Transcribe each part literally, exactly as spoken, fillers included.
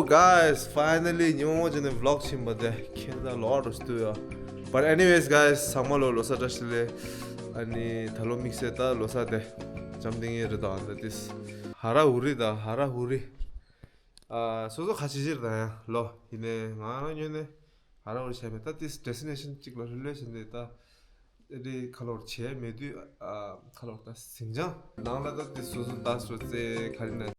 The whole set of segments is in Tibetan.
Guys, finally ཉི་མ་མང་པོ་ཅིག་ནས་vlog ཕྱིན་པ་དེ་ཁྱེད་ད་ལོག་རུ་སྟུ་ཡ། But anyways guys, ཚང་མ་ལོ་ལོ་གསར་བཀྲ་ཤིས་བདེ་ལེགས། ཨ་ནི་ད་ལོ་དམིགས་བསལ་ད་ལོ་གསར་དེ་འཇམ་ཐིང་ངེ་རེད་ད། འདི་ཏིས་ཧ་ར་ཧུ་རི་ད་ཧ་ར་ཧུ་རི། ཨ་སོ་སོ་ཁ་ཆེ་ཆེར་ད་ཡ་ལོ་ཡིན་ནས་ང་རང་ཉོས་ནས་ཧ་ར་ཧུ་རི་བྱས་མེད། ད་ཏིས་destination གཅིག་ལ་ལྷོད་ལྷོད་བྱས་ནས་ད་ཨེ་རི་ཁ་ལོར་བྱས་མེད་དུས་ཨ་ཁ་ལོར་ད་ཟིང་ཆང་ནང་ལ་ད་ཏིས་སོ་སོ་ད་སོ་ཙེ་ག་རི་ན།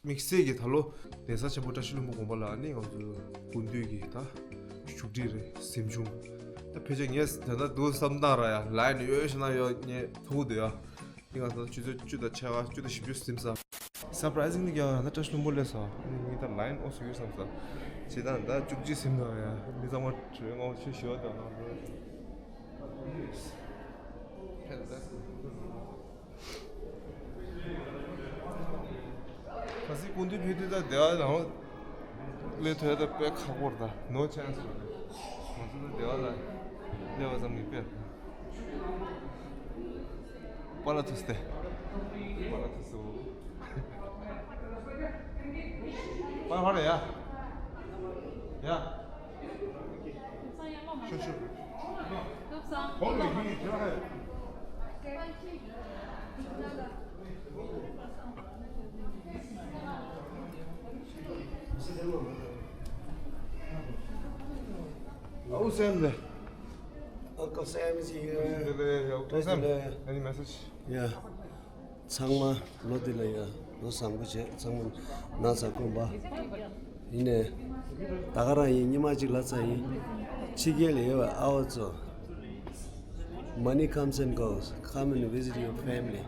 དམིགས་བསལ་གྱི་ད་ལོ་གདན་ས་ཆེན་པོ་བཀྲ་ཤིས་ལྷུན་པོ་དགོན་པ་ལ་ནི་ང་ཚོ་སྐུ་མདུན་གྱི་ད་བཞུགས་ཁྲི་རེད། གཟིམ་ཆུང་ད་ཕལ་ཆེར་ངས་ད་ལྟ་འདུག་བསམ་སྟངས་ར་ཡ་ལའི་ནི་ཡོད་ཤ་ན་ཡོད་ངས་མཐོང་གི་འདུག་ཡ། འདི་ང་ཚོ་ཆུ་ཚོད་བཅུ་དང་ཕྱེད་ཀ་བཅུ་དང་བཞི་བཅུ་ཟིན་ས། Surprisingly ཀྱང་ད་བཀྲ་ཤིས་ལྷུན་པོ་སླེབས་ས་ནི་ད་ལའི་ནི་ཨོ་སུ་ཡོད་བསམ་ས། ཇི་ལྟར་ད་བཅུ་གཅིག་ཟིན་ད་ཡ་མི་ཚང་མ་བྲོས་ངོ་ཆུ་ཞོ་དང་ནང་དུ། གལ་སྲིད་སྐུ་མདུན་ཕེབས་དུས་ད་སྡེ་བ་ནང་སླེབས་ཐུབ་ཡ་ད་དཔེ་ཁག་པོ་རེད་ད། No chance རེད། ང་ཚོ་ད་སྡེ་བ་ལ་སླེབས་པ་ཙམ་གྱིས་དཔེ་པ་ལ་ཐུག་སྟེ། པ་ལ་ཐུག་སོ། པ་ཧ་ར་ཡ། ཡ། ཤུ་ཤུ། Uncle Sam is here. Any message? Yeah. ཚང་མ་ལོ་འདི་ལ་ཡ་ལོ་བཟང་པོ་བྱས། ཚང་མ་ན་ཚ་སྐོམ་པ། ཡིན་ནས་ད་ག་རང་ཡིན། ཉི་མ་གཅིག་ལ་ཚ་ཡིན། ཕྱི་རྒྱལ་ལ་ཡོད་པ་ཨ་བ་ཚོ། Money comes and goes. Come and visit your family.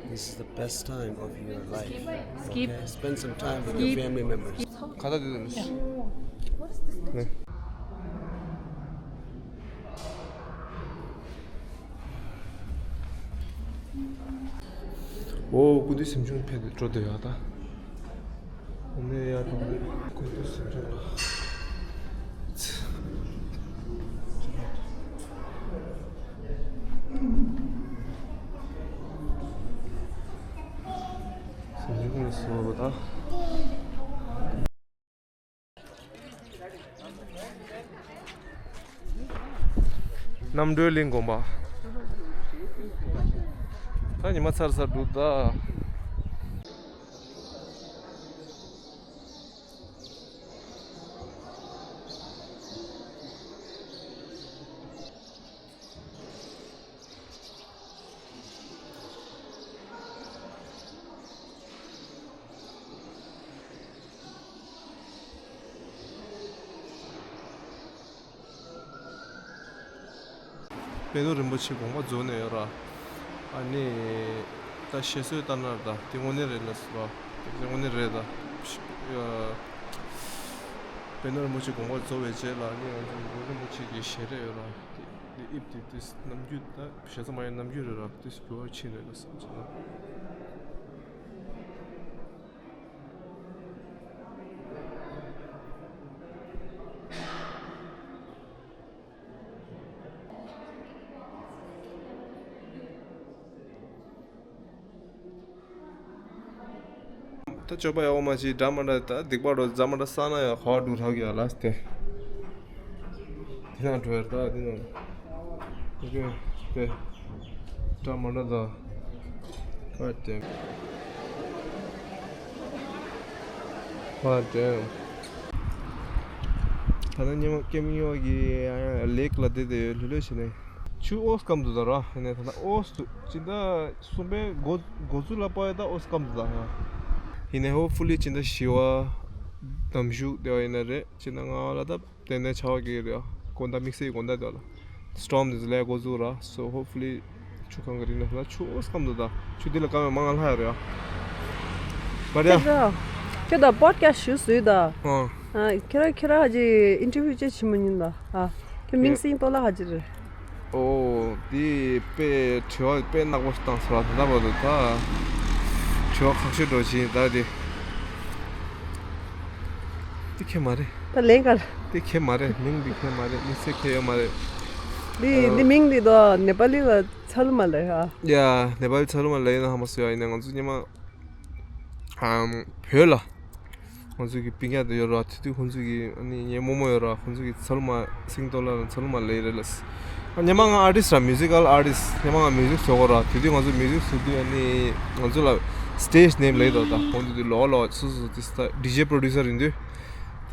This is the best time of your life. Skip. Skip. Okay? Spend some time with your family members. ཁ་བཏགས་དེ་ནས། ཨོ། སྐུ་མདུན་གཟིམ་ཆུང་ཕེབས་ཏེ་འགྲོ་འདོད་ཡོད་ད། ཨ་ནི་ཡར་འགྲོ་དགོས། སྐུ་མདུན་གཟིམ་ཆུང་ལ། གཟིམ་ཆུང་ལ་སོང་བ་ད། རྣམ་གྲོལ་གླིང་དགོན་པ། ད་ཉི་མ་ཚར་ཚར་འདུག་ད། པད་ནོར་རིན་པོ་ཆེ་དགོངས་པ་རྫོགས་ནས་ཡོད་ར། ཨ་ནི་ད་བཤད་སྲོལ་ལྟར་ན་ད་དེ་དངོས་གནས་རེད་ལ་ཟེར་བ། དེ་དངོས་གནས་རེད་ད། པད་ནོར་རིན་པོ་ཆེ་དགོངས་པ་རྫོགས་པའི་རྗེས་ལ་ནི་ང་ཚོ་གུ་རུ་རིན་པོ་ཆེ་གི་ཞལ་རས་ཡོད་ར། དེ་དབྱིབས་དེ་དུས་ནམ་རྒྱུན་ད་ཞེ་ས་མ་ཡིན་ནམ་རྒྱུན་རེད་ར། དུས་འགྱུར་བ་ཕྱིན་རེད་ལ་བསམ་བྱས་ན། ད་སྤྱོད་པ་ཡག་པོ་མ་བྱས་འདྲ་མ་འདྲ་ད་སྡིག་པ་རོ་རྫ་མ་འདྲ་བསགས་ན་ཡང་ག་བ་འགྲོ་ཐག་ཡ་ལ་སྟེ། དེ་ན་འགྲོ་ཡ་ད་དེ་ན་དེ་དེ་འདྲ་མ་འདྲ་ད་ཧ་ཏེ་ཧ་ཏེ། ད་ནི་ཉི་མ་ཀེམ་ཡོ་གི་ལེག་ལ་བསྡད་དེ་ལྷོད་ལྷོད་བྱས་ནས། ཆུ་ཨོ་སྐམ་འདུག་ད་ར། ཡིན་ནའི་ད་ལྟ་ཨོ་སུ་སྤྱི་ཟླ་གསུམ་པའི་འགོ་འགོ་ཚུགས་ལ་པ་ཡ་ད་ཨོ་སྐམ་འདུག་ད་ཡ། ཡིན་ནའི་hopefully སྤྱི་ཟླ་བཞི་བ་ གདམ་ཤུགས་དེ་བ་ཡིན་ན་རེད། ཅི་ན་ང་ལ་ད་ཏན་ཏན་ཆ་བ་གི་རེད། དགོང་དག་དམིགས་བསལ་དགོང་དག་དེ་བ་ལ་སི་ཊོམ་དེ་ཚོ་ལས་འགོ་འཛུགས་ར། So hopefully ཆུ་གང་གི་རིང་ན་ལ་ཆུ་སྐམ་དུ་ད་ཆུ་དེ་ལ་སྐམ་མ་ང་ལྷ་ཡ་རེད་ཡ། But yeah. ཁྱོད་ད་པོ་ཌ་ཁ་སི་ཊི་ཞུ་སུས་ད། ཨ། ཁྱེད་ར་ཁྱེད་ར་ཧ་ཅི་ཨིན་ཊར་བིའུ་ཅེ་ཆི་མོ་ཉིན་ད། ཨ། ཁྱོད་མིང་སྲིང་ཏོ་ལ་ཧ་ཅི་རེད། ཨོ། འདི་དཔེ་དྲི་བ་དཔེ་ནག་པོ་ཞིག་བཏང་སོང་། ད་ལྟ་བར་དུ་ད་དྲི་བ་ཁག་ཤོས་འགྲོ་བཞིན་ད་འདི། འདི་ཁྱེད་མ་རེད། ད་ལན་གར། འདི་ཁྱེད་མ་རེད། མིང་འདི་ཁྱེད་མ་རེད། མིང་ཚེ་ཁྱེད་ཡོད་མ་རེད། འདི་འདི་མིང་འདི་དོ་ནེ་པ་ལི་ལ་ཚ་ལུ་མ་ལ་ཡ། ཡ། ནེ་པ་ལི་ཚ་ལུ་མ་ལ་ཡིན་ན་ཧ་མ་སོ་ཡ། ཡིན་ན་ང་ཚོ་སྙེ་མ་ཨམ་བོད་ལ། ང་ཚོ་གི་སྤུན་ཀྱག་དེ་ཡོད་ར། དེ་དུས་ཁོང་ཚོ་གི་ཨ་ནི་ངའི་རྨོ་མོ་ཡོད་ར། ཁོང་ཚོ་གི་ཚ་ལུ་མ་སིང་ཏོ་ལ་ར་ཚ་ལུ་མ་ལེ་རེ་ལ། ཨ་ཉི་མ་ང་ཨར་ཊིསི་ར། མིའུ་ཟི་ཀལ་ཨར་ཊིསི། ཉི་མ་ང་མིའུ་ཟིག་བཟོ་གོ་ར། དེ་དུས་ང་ཚོ་མིའུ་ཟིག་བཟོ་དུས་ཨ་ནི་ང་ཚོ་ལ་སི་ཊེ་ཇི་ནེམ་ལེ་དོ། ད་ཁོང་ཚོ་དུས་ལོ་ལོ་སོ་སོ་སོ་དེ་ད་ཌི་ཇེ་པྲོ་ཌུ་སར་ཡིན་དུས།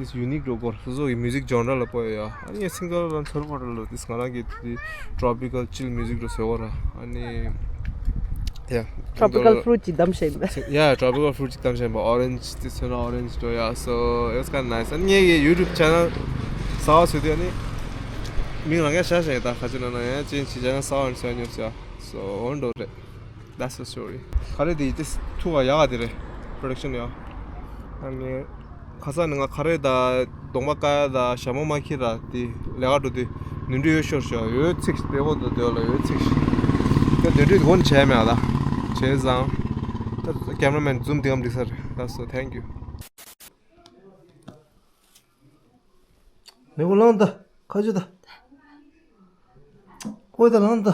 དེ་ཡུ་ནིག་འགྲོ་གོ་ར། སོ་སོ་གི་མིའུ་ཟིག་ཇོན་ར་ལ་པོ་ཡ། ཨ་ནི་ངས་སིང་ཏོ་ལ་ར་ཚ་ལུ་མ་ར་ལོ་དེ་ང་རང་གི་དེ་དུས་ཊོ་པི་ཀལ་ཅིལ་མིའུ་ཟིག་འགྲོ་བཟོ་གོ་ར། ཨ་ནི། Yeah. Tropical fruit ཅིག་བདམས་ཤེས་ཡིན་པས། Yeah, tropical fruit ཅིག་བདམས་ཤེས་ཡིན་པ། Orange དེ་ཚོ་ན་orange འགྲོ་ཡ། So it was kind of nice. ཨ་ནི་ངའི་གི་ཡུ་ཊུབ་ཆེ་ནལ་གསར་པ་བཟོས་དུས་ཨ་ནི་མིང་རང་ཡ་ཤ་ཤ་ཡིན། ད་ཁ་ཅིག་ན་ན་ཡ་ཅན་ཅིག་ཆེ་ནལ་གསར་པ་ཡིན་ཟེར་ཉོབ་ཟེར། So འོ་འགྲོ་རེད། That's the story. ག་རེ་དེ་དེ་ཐུག་ག་ཡག་ག་དེ་རེད། པྲོ་ཌག་ཤན་ཡ། ཨ་ནི། ཁ་སང་ནི་ང་ཁ་རས་དང་གདོང་པ་དཀར་ཡ་དང་ཞྭ་མོ་མ་འཁྱེར་ར། དེ་ལས་ཀ་འགྲོ་དུས་ནོར་འཁྲུལ་ཡོད་ཤོར་ཤག་ཡོད་ཚིག་ལྟད་མོ་དང་སྡོད་ལ་ཡོད་ཚིག་ཤིག་ད་ནོར་འཁྲུལ་དེ་གོན་བྱས་མེད་ཨ། ད་བྱས་ཙང་ད་ཀེམ་ར་མེན་ཛུམ་དེ་གམ་འགྲིག་ས་རེད། ད་སོ་ཐེང་ཀྱུ། མི་གོ་ལངས་ད་ཁ་ཆུ་ད། ཁོས་ད་ལངས་ད།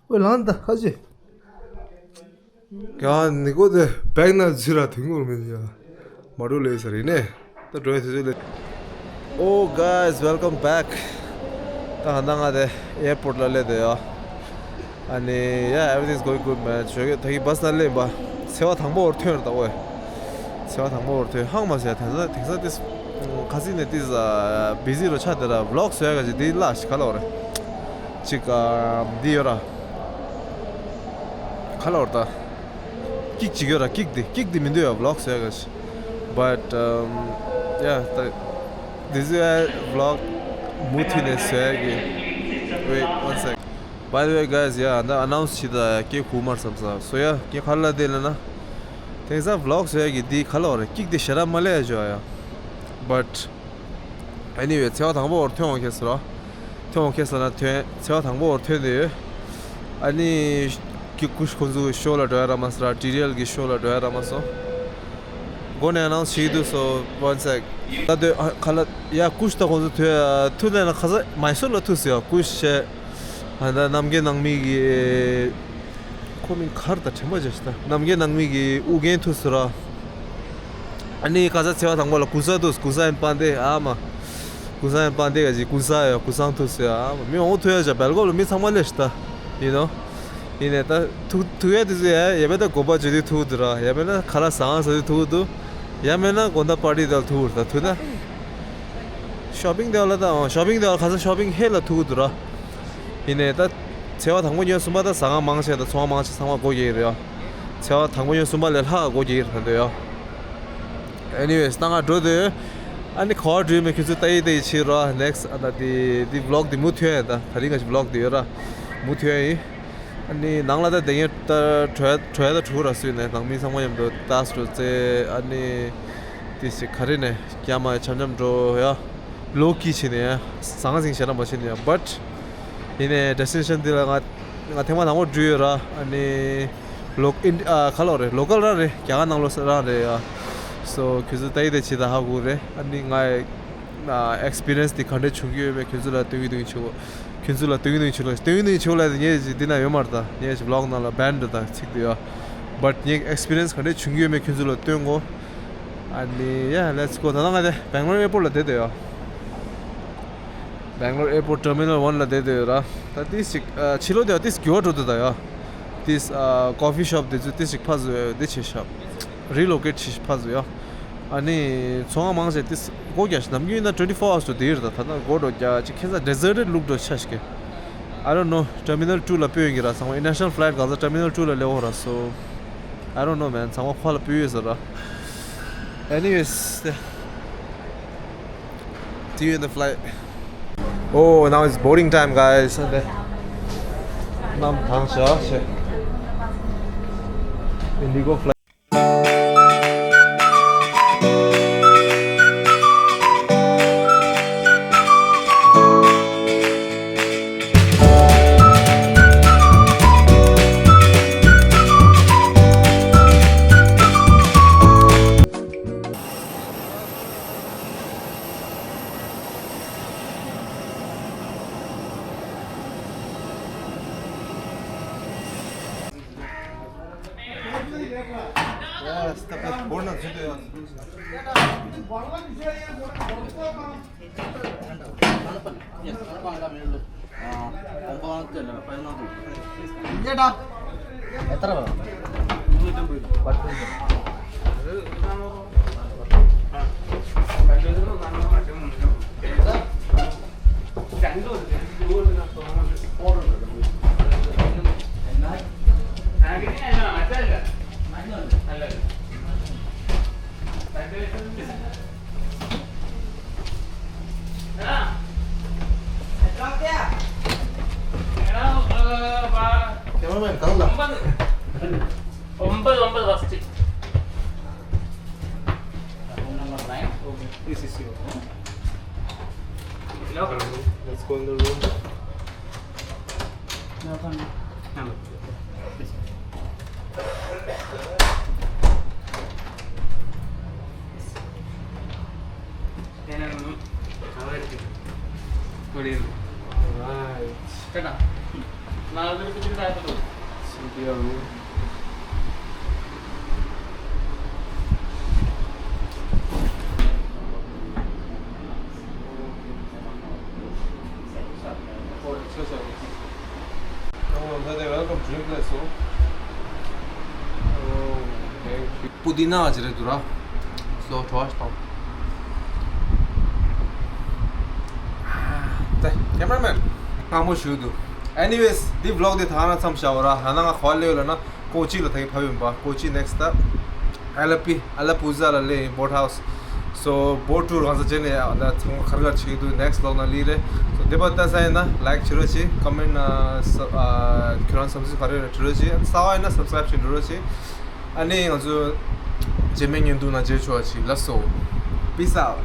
ཨོ་ལངས་ད་ཁ་ཅིག་ཡང་ནི་ཀོ་དེ་བེག་ན་ཟི་ར་དུང་གོར་མེད་ཡ། མ་འགྲོ་ལེ་ས་རེད་ནས། ད་འགྲོ་ཡ་དུས་ཚོད་ལེ། Oh guys, welcome back. ད་ཧ་ད་ང་དེ་ཨེར་པོར་ལ་སླེབས་དེ་ཡ། ཨ་ནི་yeah, everything is going good man. ཞོགས་ཀས་ད་གི་བ་སི་ན་སླེབས་པ། ཚེས་པ་དང་པོ་བར་ཐོན་ར་ད་ཨོ། ཚེས་པ་དང་པོ་བར་ཐོན་ཧང་མ་ཟེར་ཡ། དེང་སང་དེང་སང་ཏིས་ཁ་སི་ནས་ཏིས་བི་ཟི་རུ་ཆགས་དེ་ར། བི་ལོག་བཟོ་ཡ་ག་ཅིག་དེ་ལ་ཞིག་ག་ལ་བ་རེད། ཅིག་ཨ་འདི་ཡོད་ར། ཁ་ལོར་ད། ཀིག་ཅིག་ཡོད་ར། ཀིག་འདི་ཀིག་འདི་མི་འདུག་ཡ། བི་ལོག་བཟོ་ཡ་ག་ཞིག But um, yeah, ད་this is a vlog མུ་མཐུད་ནས་བཟོ་ཡ་གི། Wait one sec. By the way guys, yeah, ད་ཨ་ནའུན་སི་བྱེད་ད་སྐད་ཁུག་མར་བསམ་ས། So yeah, ཀྱེ་ཁ་ལ་དེ་ལ་ན། དེང་སང་བི་ལོག་བཟོ་ཡ་གི་འདི་ཁ་ལོར་ར། ཀིག་འདི་ཞེ་དྲག་མ་ལས་ཡ་བྱོས་ཡ། But Anyway, ཚེས་པ་དང་པོ་བར་ཐོན་འོང་ཁེ་སི་ར། ཐོན་འོང་ཁེ་སི་ན་ཐོན། ཚེས་པ་དང་པོ་བར་ཐོན་དེ་ཡོད། ཨ་ནི། ཀི་ཀུཤ་ཁོང་ཚོ་གི་ཤོ་ལ་འགྲོ་ཡ་ར་མ་སོང་ར། ཊི་ཌི་ཨེལ་གི་ཤོ་ལ་འགྲོ་ཡ་ར་མ་སོང་། མགོ་ནས་ཨ་ནའུན་སི་བྱེད་དུས་སོ། One sec. ད་དོ་ཁ་ལ་ཡ་ཀུཤ་ད་ཁོང་ཚོ་ཐོན་ཐུག་ནས་ན་ཁ་ས་མའི་སོར་ལ་ཐུག་སི་ཡ་ཀུཤ་བྱས། ཨ་ད་རྣམ་རྒྱལ་ནང་མི་གི་ཁོ་མིང་གར་དང་དྲན་པ་བརྗེད་ཤི་ད། རྣམ་རྒྱལ་ནང་མི་གི་ཨུ་རྒྱན་ཐུག་སོ་ར། ཨ་ནི་ཁ་ས་ཚེས་པ་དང་པོ་ལ་ཀུ་ས་ཐུག་ཀུ་ས་ཡན་པན་ཏེ་ཨ་མ། ཀུ་ས་ཡན་པན་ཏེ་ག་ཅིག་ཀུ་ས་ཡ་ཀུ་སང་ཐུག་སོ་ཡ་ཨ་མ། མི་འོང་ཐུག་ཡ་ཅག་སྦེལ་ཀོབ་ལ་མི་ཚང་མ་སླེབས་ཤི་ད། ཡིན་ནོ། ཡིན་ནས་ད་ཐུག་ཐུག་ཡ་དེ་ཚོ་ཡ་ཡ་མེད་ད་དགོན་པ་བརྗོད་དུས་ཐུག་འདུག་ར། ཡ་མེད་ན་ཁ་ལག་ཟ་ཁང་ཟ་དུས་ཐུག་འདུག་ཡ་མེད་ན་དགོང་དག་པར་ཏི་དེ་ལ་ཐུག་འདུག་ད་ཐུག་ན། ཤོ་པིང་དེ་ལ་ད་ཤོ་པིང་དེ་ལ་ཁ་ས་ཤོ་པིང་ཧེ་ལ་ཐུག་འདུག་ར། ཡིན་ནས་ད། ཚེས་པ་དང་པོ་ཉིན་གསུམ་པ་ད་ཟ་ཁང་མང་ཆེ་དང་ཚོང་ཁང་མང་ཆེ་ཚང་མ་སྒོ་རྒྱག་གི་རེད་ཡ། ཚེས་པ་དང་པོ་ཉིན་གསུམ་པ་ལས་ལྷག་སྒོ་རྒྱག་གི་རེད་ད་འདོད་ཡ། Anyways, ད་ང་འགྲོ་འདོད། ཨ་ནི་ག་བ་འགྲོ་ཡིན་མེད་ཁྱོད་ཚོ་ལྟ་ཡི་ལྟ་ཡི་བྱེད་རོགས། Next ཨ་ད་དེ་དེ་བི་ལོག་དེ་མུ་མཐུད་ཡ་ད། ད་རིང་ང་ཅིག་བི་ལོག་དེ་ཡོད་ར། མུ་མཐུད་ཡ་ཡིན། ཨ་ནི་ནང་ལ་ད་དེ་ངས་ད་གྲོད་གྲོད་ད་གྲུ་ར་སུས་ནས་ནང་མི་ཚང་མ་མཉམ་དུ་ཏཱས་འགྲོ་ཚེ་ཨ་ནི། དེ་ཞིག་ག་རེ་ནས་རྒྱ་མ་འཆམ་འཆམ་འགྲོ་ཡ། ལོ་ཀི་བྱེད་ནས་ཡ། ཟང་ཟིང་བྱེད་ན་མ་བྱེད་ནས་ཡ། But ཡིན་ནས་ཌེ་སི་ཊི་ནེ་ཤན་འདི་ལ་ང་ང་ཐེངས་མ་དང་པོ་འགྲུལ་ཡོད་ར། ཨ་ནི་ལོ་ཨིན་ཨ་ག་ལོ་རེད། ལོ་ཀལ་རང་རེད། རྒྱ་གར་ནང་ལོ་རང་རེད་ཡ། So ཁྱོད་ཚོ་ལྟ་ཡི་ལྟ་བྱེད་ད་ཧ་གོ་རེད། ཨ་ནི་ང་ཨེག་སི་པི་རི་ཡན་སི་འདི་ག་འདྲས་བྱུང་གི་ཡོད་མེད་ཁྱོད་ཚོ་ལ་སྟོན་གི་སྟོན་གི་བྱེད་གོ་ཁྱོད་ཚོ་ལ་སྟོན་གི་སྟོན་གི་བྱེད་གོ་ལ་སྟོན་གི་སྟོན་གི་བྱེད་གོ་ལ་ངས་འདི་ན་ཡོད་མ་རེད་ད། ངས་བི་ལོག་ནང་ལ་བེན་རེད་ད་ཚིག་འདི་ཡ། But ངས་ཨེག་སི་པི་རི་ཡན་སི་ག་འདྲས་བྱུང་གི་ཡོད་མེད་ཁྱོད་ཚོ་ལ་སྟོན་གོ་ཨ་ནི་yeah, let's go. ད་ལྟ་ང་དེ་སྦེང་ལོར་ཨེར་པོར་ལ་བསྡད་དེ་ཡོད། སྦེང་ལོར་ཨེར་པོར་ཊར་མི་ནལ་ཝན་ལ་བསྡད་དེ་ཡོད་ར། ད་ཏིས་ཅིག་ཨ་ཕྱི་ལོགས་དེ་ཡོད་ཏིས་འགྱུར་བ་འགྲོ་དུས་ད་ཡོད། ཏིས་ཨ་ཀོ་ཕི་ཤོབ་དེ་ཚོ་ཏིས་ཅིག་ཕ་ཟུ་ཡོད་དེ་ཆེ་ཤོབ། རི་ལོ་ཀེཊ་བྱེད་ཕ་ཟུ་ཡོད། ཨ་ནི་ཚོང་ཁང་མང་ཆེ་ཏིས་སྒོ་རྒྱག་ཤི་ནམ་རྒྱུན་ཡིན་ན་ཊུ་ཝེན་ཊི་ཕོར་ཨ་ཝར་སི་དེ་ཡོད་ར། ད་ད་ལྟ་སྒོ་འགྲོ་རྒྱག་ཅིག་ཁྱེད་ཚ་ཌེ་ཛར་ཊི་ལུག་འགྲོ་ཆ་ཤི་གི I don't know. ཊར་མི་ནལ་ཊུ་ལ་སྤོས་ཡོང་གི་ར། ཚང་མ་ཨིན་ཊར་ནེ་ཤ་ནལ་ཕི་ལའེ་ཊི་གང་ཚ་ཊར་མི་ནལ་ཊུ་ལ་སླེབས་འོ་ར། So I don't know man. ཚང་མ་ཁོ་ལ་སྤོས་ཡོད་ཟེར་ར། Anyways, see you in the flight. Oh, now it's boarding time, guys. Okay. Nam thang sha she. Indigo flight. Cameraman, come on. ஒன்பது, ஒன்பது first. Room number nine. Okay. This is your room. Hello. Let's go in the room. Alright. See you. Oh, they welcome drink like so. Oh, thank you. Pudina ཅིག་རེད་འདུག་ར། So, trash talk. Cameraman. སྔ་མོ་ཞུ་འདུག Anyways, འདི་vlog འདི་ད་ང་མཚམས་བཞག་པ་ར། ཧ་ན་ང་ག་པར་སླེབས་ཡོད་ལབ་ན། ཀོ་ཅི་ལ་ད་གིན་བབས་ཡིན་པ། ཀོ་ཅི་next up Alappuzha, Alappuzha ལ་སླེབས་ཡིན། Boat house. So boat tour གང་ས་བྱས་ནས་ད་ཚང་མ་ག་རེ་ག་རེ་བྱེད་ཀྱི་འདུག next vlog ནང་ལ་ཡིན་རེད། So དེ་བར་ལྟ་ས་ཡིན་ན་like བྱེད་རོགས་བྱེད། Comment ན་ཁྱོད་རང་བསམ་ཚུལ་ག་རེ་ཡོད་ན་བྲིས་རོགས་བྱེད། གསར་པ་ཡིན་ན་subscribe བྱེད་འགྲོ་རོགས་བྱེད། ཨ་ནི་ང་ཚོ་རྗེས་མའི་བརྙན་ཐུང་ནང་མཇལ་ཆོག་པ་བྱེད། Let's go. Peace out.